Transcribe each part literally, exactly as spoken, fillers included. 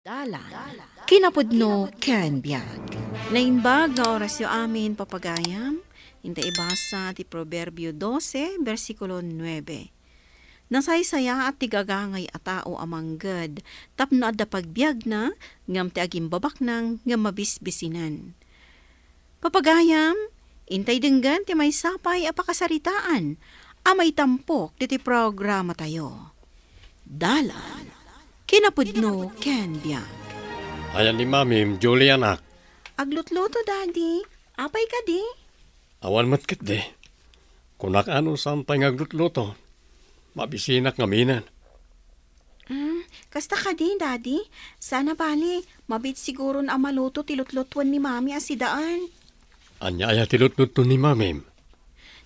Dalan, kinapudno ken biag. Naimbag nga orasyo amin, papagayam. Inta ibasa ti Proverbio dose, bersikulo nuebe. Nasaysayaat ti gagangay a tao a mangged tapno adda pagbiagna, ngem ti agimbabaknang nga mabisbisinan. Papagayam, intay denggen ti maysa pay a pakasaritaan a maitampok ditoy programatayo. Dalan, kinapudno ken biag. Ayan ni Mamim, Julie, anak. Aglutluto, Daddy. Apay kadi? Awan met ketdi. Kunak a no saan pay nga aglutluto. Mabisinak ngaminen. Mm, kasta kadi, Daddy? Sana bale, mabiit siguron a maluto ti lutlutuen ni Mami a sidaen. Ania aya ti lutluto ni Mamim?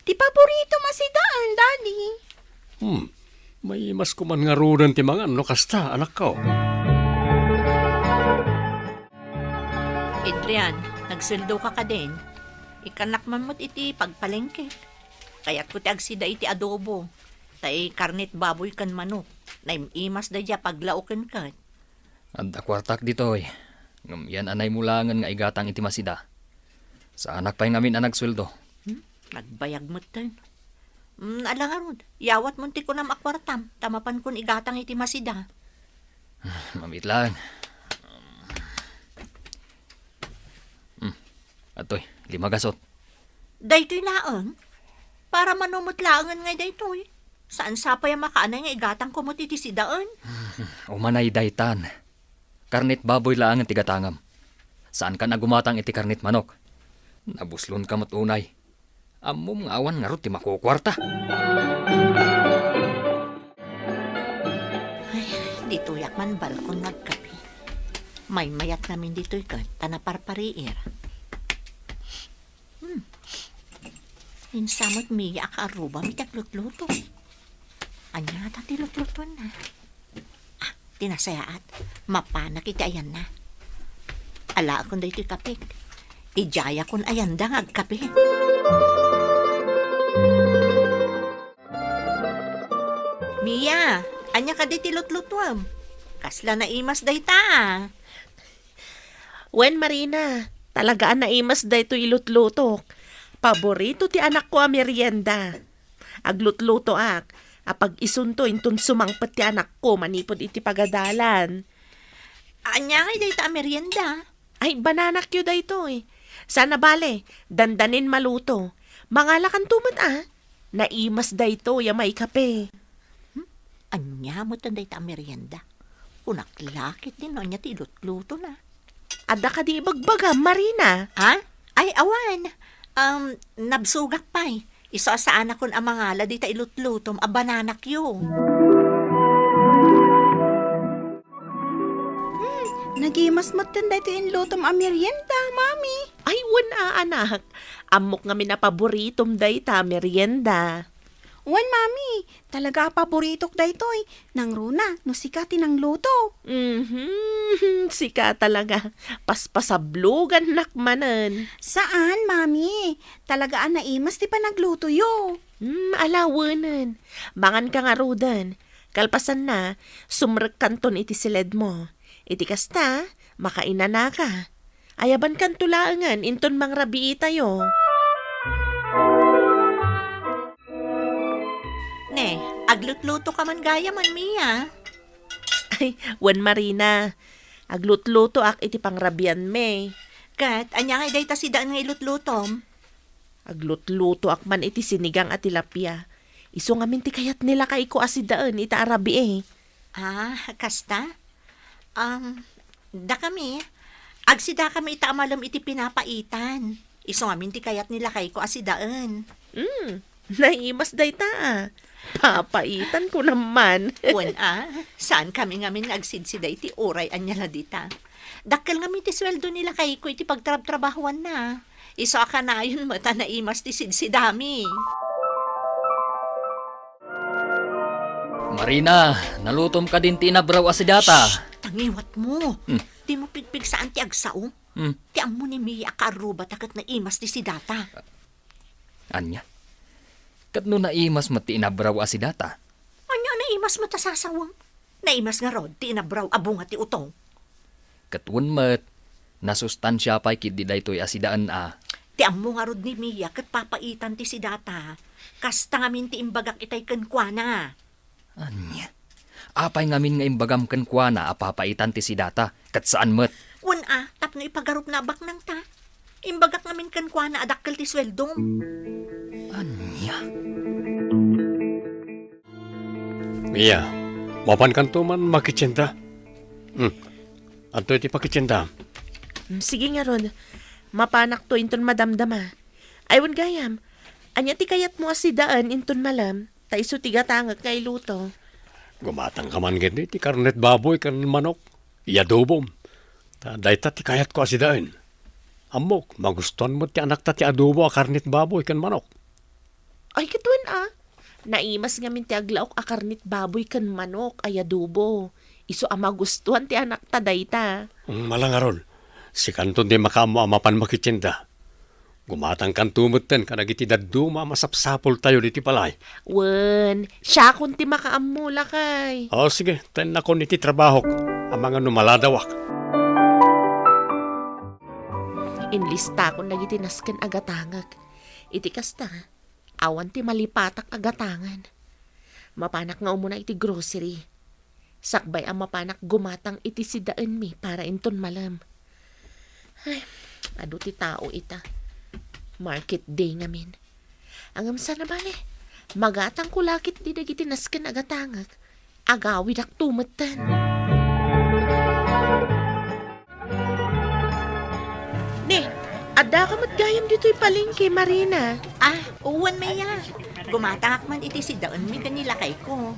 Ti paborito a sidaen, Daddy. Hmm, maimas ko man ngaruden ti mangan no kasta, anakko. Adrian, nagsueldo ka kadin? Ikkannak man met iti pagpalengke. Kayatko ti agsida iti adobo. Tay karnet baboy ken manok. Naim-imas daydiay a paglaoken ket. Adda kuartak ditoy. Ngem yan a naimulaengen nga igatang iti masida. Saanak pay ngamin a nagsueldo. Hmm? Nagbayag metten. Hmm, ala ngarud, yawatmon ti kunam a kuartam, ta mapankon igatang iti masida. Mamit laeng. Hmm. Atoy, lima gasot. Daytoy laeng? Para mano met laengen ngay daytoy? Saan sapay a makaanay nga igatangko met iti sidaen? Umanay daytan. Karnet baboy laengen ti gatangam. Saankan a gumatang iti karnet manok. Nabuslonka met unay. Ammom nga awan ngarud ti makukuarta. Ay, ditoyak man balkon nga agkape. Maymayat ngamin ditoy ket ta naparpariir. Hmm. Insa met Mia a kaarrubam iti aglutluto. Ania ta ti lutlutuenna? Ah, ti nasayaat. Mapanak iti ayanna. Alaekon daytoy kapek. Idiayakon ayanda nga agkape. Mia, ania kadi ti lutlutuem? Kasla naimas dayta, a. Wen, Marina, talaga a naimas daytoy ilutlutok. Paborito ti anakko a merienda. Aglutlutoak, a pag-isunto inton sumangpet ti anakko manipud iti pagadalan. Ania ngay dayta a merienda? Ay, bananakyo daytoy. Sana bale, dandanin maluto. Mangalakanto met, a. Naimas daytoy a maikape. Hmm? Ania met dayta a merienda? Kunak la ketdi no ania ti ilutlutona. Adda kadi ibagbagam, Marina? Ha? Ay, awan. Um, nabsogak pay. Isu a saanakon a mangala dita ilutlutom a bananakyo. Hmm, nagimas metten daytoy inlutom a merienda, Mami. Ay, wen a, anak. Ammok ngamin a paboritom dayta a merienda. Wen, Mami, talaga a paboritok daytoy. Nangruna, no sika ti nangluto. Mhm, sika talaga. Paspasablogannak manen. Saan, Mami. Talaga a naimas ti panaglutoyo. Hmm, alawenen. Manganka ngaruden. Kalpasanna, sumrekkanton iti siledmo. Iti kasta, makainanaka. Ayabankanto laengen inton mangrabiitayo. Ne, aglutluto ka man gayam, Mia? Ay, wen, Marina. Aglutlutoak iti pangrabianmi. Ket, ania ngay dayta sidaen nga ilutlutom? Aglutlutoak man iti sinigang a tilapia. Isu ngamin ti kayat ni lakayko a sidaen ita a rabii. Ah, kasta? Um, dakami, agsidakami ita a malem iti pinapaitan. Isu ngamin ti kayat ni lakayko a sidaen. Hmm, naimas dayta, a. Papaitan ko naman. Wen, a, saan kami ngamin nga agsidsida iti uray ania la dita. Dakkel ngamin ti sueldo ni lakayko iti pagtrabtrabahuanna. Isu a kanayon met a naimas ti sidsidami. Marina, nalutom kadin ti inabraw a sidata? Shh! Tangiwatmo. Hmm. Dimo pigpigsaan ti agsao. Hmm. Ti ammo ni Mia a kaarrubata ket naimas ti sidata. Ania? Ket no naimas met ti inabraw a sidata? Ania a naimas met a sasawem? Naimas ngarud ti inabraw a bunga ti utong. Ket wen met, nasustansia pay ketdi daytoy a sidaen a. Ti ammo ngarud ni Mia ket papaitan ti sidata. Kasta ngamin ti imbagak itay kenkuana. Ania? Apay ngamin nga imbagam kenkuana a papaitan ti sidata, ket saan met? Wen a, tapno ipagarupna a baknangta. Imbagak ngamin kenkuana a dakkel ti sueldom. Ania? Mia, mapankanto man makitsinda? Hmm. Adtoy ti pakitsinda. Hmm, sige ngarud. Mapanakto inton madamdama. Ay, wen gayam. Ania ti kayatmo a sidaen inton malem? Ta isu ti gatangek nga iluto. Gumatangka man ketdi ti karnet baboy ken manok. Iadobom. Ta dayta ti kayatko a sidaen. Ammok, magustuan met ti anakta ti adobo a karnet baboy ken manok. Ay, ket wen a. Naimas ngamin ti aglaok a karnet baboy ken manok a iadobo. Isu a magustuan ti anakta dayta. Mm, malangarod. Sikanto ti makaammo a mapan makitsinda. Gumatangkanto metten kadagiti dadduma a masapsapultayo ditoy balay. Wen, siakon ti makaammo, lakay. O, sige, tennakon iti trabahok, amangan no maladawak. Inlistakon dagiti nasken a gatangek. Iti kasta, awan ti malipatak a gatangen. Mapanak nga umuna iti grocery. Sakbay a mapanak gumatang iti sidaenmi para inton malem. Ay, adu ti tao ita. Market day ngamin. Ngem saan a bale, magatangko la ketdi dagiti nasken a gatangek. Agawidakto metten. Ne, addaka met gayam ditoy palengke, Marina. Ah, wen, Mia. Gumatangak man iti sidaenmi ken ni lakayko.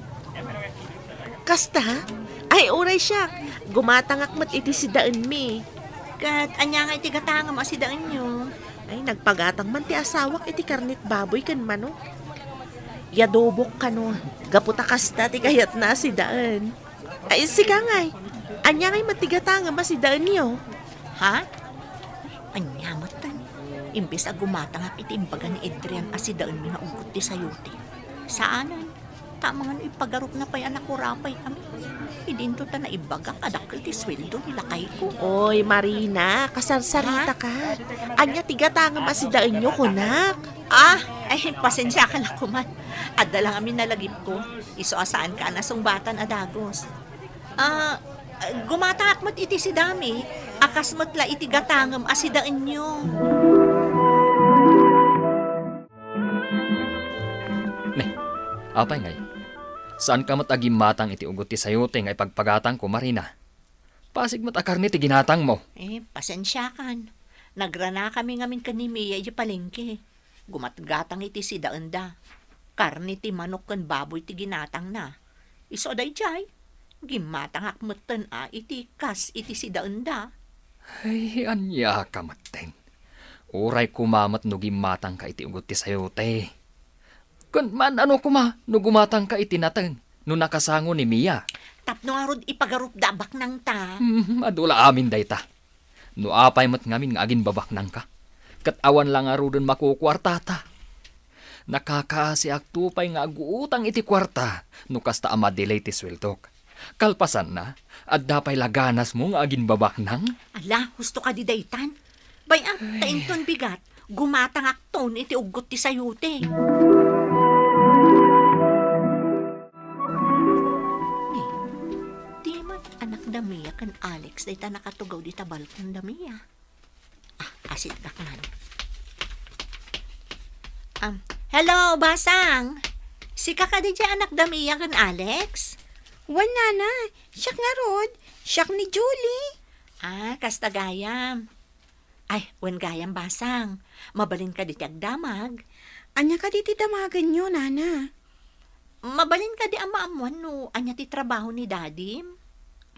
Kasta? Ay, uray siak. Gumatangak met iti sidaenmi. Ket ania nga iti gatangem a sidaenyo? Ay, nagpagatang man ti asawak iti karnet baboy ken manok. Iadobok kano, gapu ta kasta ti kayatna a sidaen. Ay, sika ngay, ania ngay met ti gatangem a sidaenyo? Ha? Ania metten? Imbes a gumatangak iti imbaga ni Adrian a sidaenmi nga uggot ti sayote. Saanen. Ta amangan no ipagarupna pay a nakurapay kami. Idinto ta naibagak a dakkel ti sueldo ni lakayko. Oy, Marina, kasarsarita ka. Ania ti gatangem a sidaenyo, kunak? Ah, ay, pasensiaka la koman. Adda la ngamin nalagipko. Isu a saanka a nasungbatan a dagus. Ah, gumatangak met iti sidami, a kas met la iti gatangem a sidaenyo. Ne, apay ngay? Saanka met a gimmatang iti uggot ti sayote nga ipagpagatangko, Marina? Pasig met a karne ti ginatangmo. Eh, pasensiakan. Nagranakami ngamin ken ni Mia idiay palengke. Gumatgatang iti sidaenda. Karne ti manok ken baboy ti ginatangna. Isu a daydiay, gimmatangak metten a iti kas iti sidaenda. Ay, aniaka metten. Uray koma met no gimmatangka iti uggot ti sayote. Ken maan-ano koma no gumatangka iti nateng no nakasango ni Mia? Tapno ngarud ipagarupda a baknangta. Hmm, adu la amin dayta. No apay met ngamin nga aginbabaknangka, ket awan la ngaruden makukuartata. Nakakaasiakto pay nga aguutang iti kuarta no kasta a madelay ti sueldok. Kalpasanna, adda pay la ganasmo nga aginbabaknang? Ala, husto kadi daytan? Bay-am, ta inton bigat, gumatangakton iti uggot ti sayote. Ni, di man anak da Mia ken Alex dayta nakatugaw dita balkon da Mia. Ah, asiddakman. Um, hello, Basang. Sika kadi diay anak da Mia ken Alex? Wen, nana. Siak ngarud. Siak ni Julie. Ah, kasta gayam. Ay, wen gayam, Basang. Mabalin kadi ti agdamag? Ania kadi ti damagenyo, nana? Mabalin kadi a maammuan no ania ti trabaho ni dadim?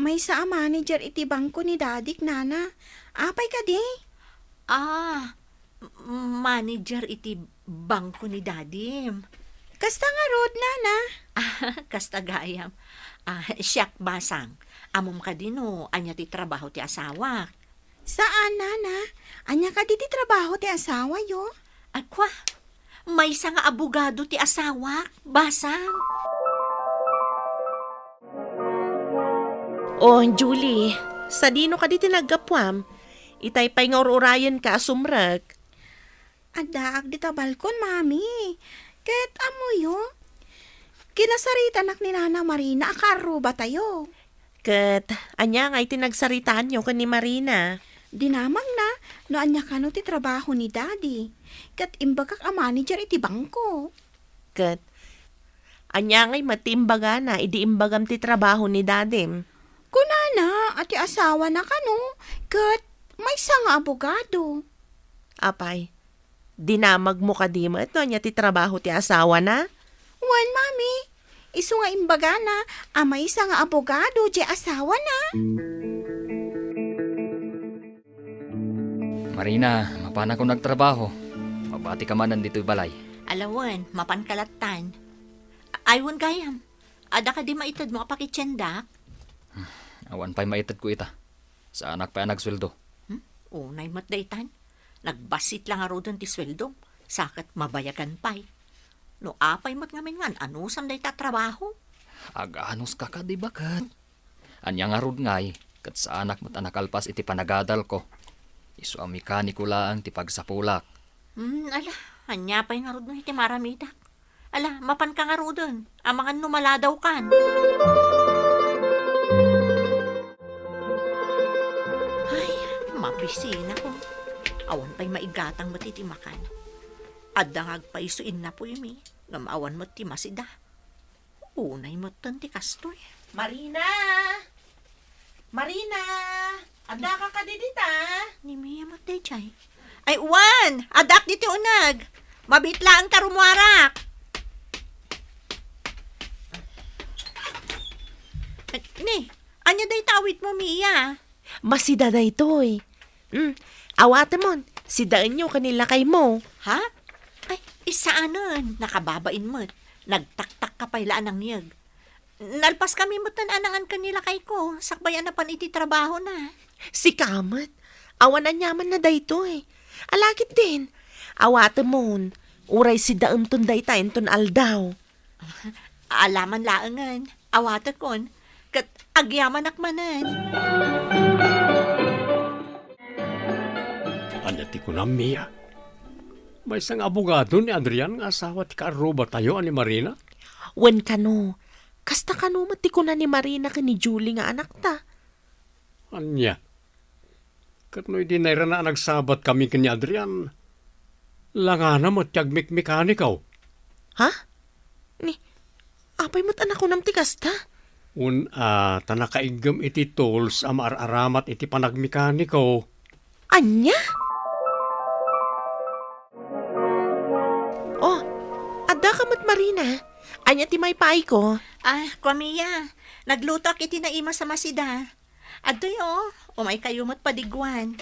Maysa a manager iti bangko ni dadik, nana. Apay kadi? Ah, m-, manager iti bangko ni dadim. Kasta ngarud, nana. Ah, kasta gayam. Ah, siak, Basang. Ammom kadi no ania ti trabaho ti asawak? Saan, nana. Ania kadi ti trabaho ti asawayo? Ay, kwa, maysa nga abogado ti asawak, Basang. Oh, Julie, Sadino kadi ti naggapuam? Itay pay nga ur-urayenka a sumrek. Addaak dita balkon, Mami. Ket ammoyo, kinasaritanak ni Nana Marina a kaarrubatayo. Ket ania ngay ti nagsaritaanyo ken ni Marina? Dinamagna no ania kano ti trabaho ni Daddy. Ket imbagak a manager iti bangko. Ket ania ngay met ti imbagana idi imbagam ti trabaho ni Dadim? Kunana a ti asawana kano ket maysa nga abogado. Apay, dinamagmo kadi met no ania ti trabaho ti asawana? Wen, Mami. Isu nga imbagana a maysa nga abogado ti asawana. Marina, mapanakon agtrabaho. Mabatika manen ditoy balay. Ala wen, mapanka lattan. Ay wen gayam, adda kadi maitedmo a pakitiendak? Awan pay maitedko ita. Saanak pay a nagsueldo. Hmm? Unay met daytan. Nagbassit la ngaruden ti sueldom, sa ket mabayagan pay. No apay met ngamin nga an-anusam dayta a trabaho? Aganuska kadi baket. Ania ngarud ngay, ket saanak met a nakalpas iti panagadalko. Isu a mekaniko laeng ti pagsapulak. Hmm, ala, ania pay ngarud no iti maaramidak? Ala, mapanka ngaruden, amangan no maladawkan. Ay, mabisinako. Awan pay maigatang met iti makan. Adda nga agpayso innapuymi, ngem awan met ti masida. Unay metten ti kastoy. Marina! Marina! Addaka kadi dita? Ni Mia met daydiay. Ay, wen! Addak ditoy uneg. Mabiit laeng ta rumuarak. Ni, ania dayta awitmo, Mia? Masida daytoy. Hmm, awatemon, sidaenyo ken ni lakaymo. Ha? Ay, saanen, nakababain met. Nagtaktakka pay la a nangyeg. Nalpaskami metten a nangan ken ni lakayko, sakbay a napan iti trabahona. Sika met, awan aniamanna daytoy. Ala ketdin, awatemon, uray sidaemton dayta inton aldaw. Alaman laengen, awatekon, ket agyamanak manen. Ania ti kunam, Mia? Maysa nga abogado ni Adrian nga asawa ti kaarrubatayo a ni Marina? Wen kano, kasta kano met ti kuna ni Marina ken ni Julie nga anakta. Ania? Ket no idi nairana a nagsabatkami ken ni Adrian, langana met ti agmekmekaniko. Ha? Ni, apay met a nakunam ti kasta? Wen a, ta nakaiggem iti tools a maar-aramat iti panagmekaniko. Ania? Oh, addaka met, Marina. Ania ti maipaayko? Ah, kua Mia, naglutoak iti naimas a masida. Adtoy, oh, umaykayo met padigguan.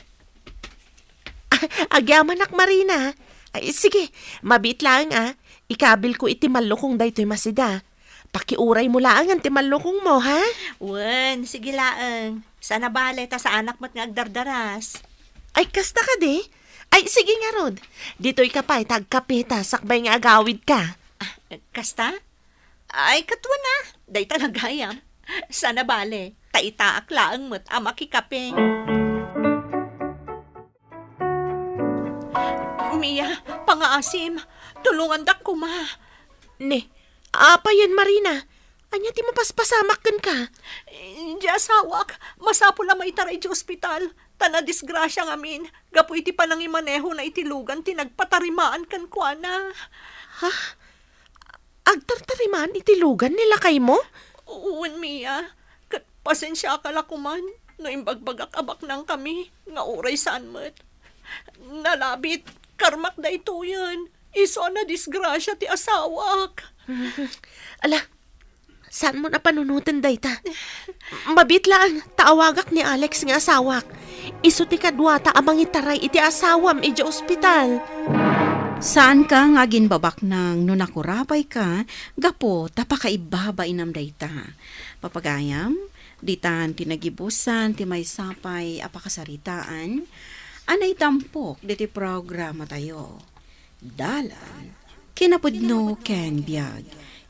Agyamanak, Marina. Ay, sige, mabiit laeng, ah. Ikabilko iti mallukong daytoy masida. Pakiuraymo laengen ti mallukongmo, ha? Wen, sige laeng. Sana bale, ta saanak met nga agdardaras. Ay, kasta kadi? Ay, sige ngarud. Ditoyka pay, ta agkapeta, sakbay nga agawidka. Ah, kasta? Ay, ket wen a, dayta la gayam. Sana bale, ta itaak laeng met a makikape. Mia, pangaasim, tulongandak koma. Ne, apayen, Marina? Ania ti mapaspasamak kenka? Di asawak, masapul a maitaray iti ospital, ta nadisgrasia ngamin, gapu iti panangimanehona iti lugan ti nagpatarimaan kenkuana. Ha? Agtartarimaan iti lugan ni lakaymo? Wen, Mia. Ket pasensiaka la koman no imbagbagak a baknangkami nga uray saan met. Nalabit, karmak daytoyen. Isu a nadisgrasia ti asawak. Ala, saanmon a panunoten dayta. Mabiit laeng, ta awagak ni Alex nga asawak. Isu ti kaduata a mangitaray iti asawam idiay ospital. Saanka nga agimbabaknang no nakurabayka gapu ta pakaibabainam dayta. Papagayam, ditan ti nagibusan ti maysa pay a pakasaritaan a naitampok ditoy programatayo. Dalan, kinapudno ken biag.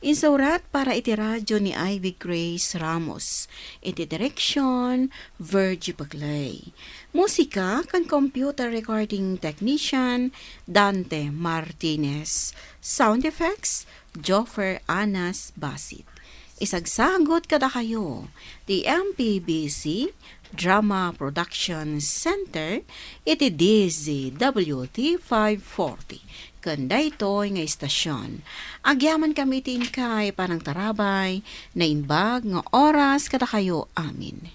Insurat para iti radyo ni Ivy Grace Ramos. Iti direksyon, Virgie Paclay. Musika ken computer recording technician, Dante Martinez. Sound effects, Joffer Anas Basit. Isagsagut kadakayo ti M P B C Drama Production Center iti D Z W T five forty. Ken daytoy nga istasyon, agyaman kami iti inkay panangtarabay, naimbag nga oras kadakayo amin.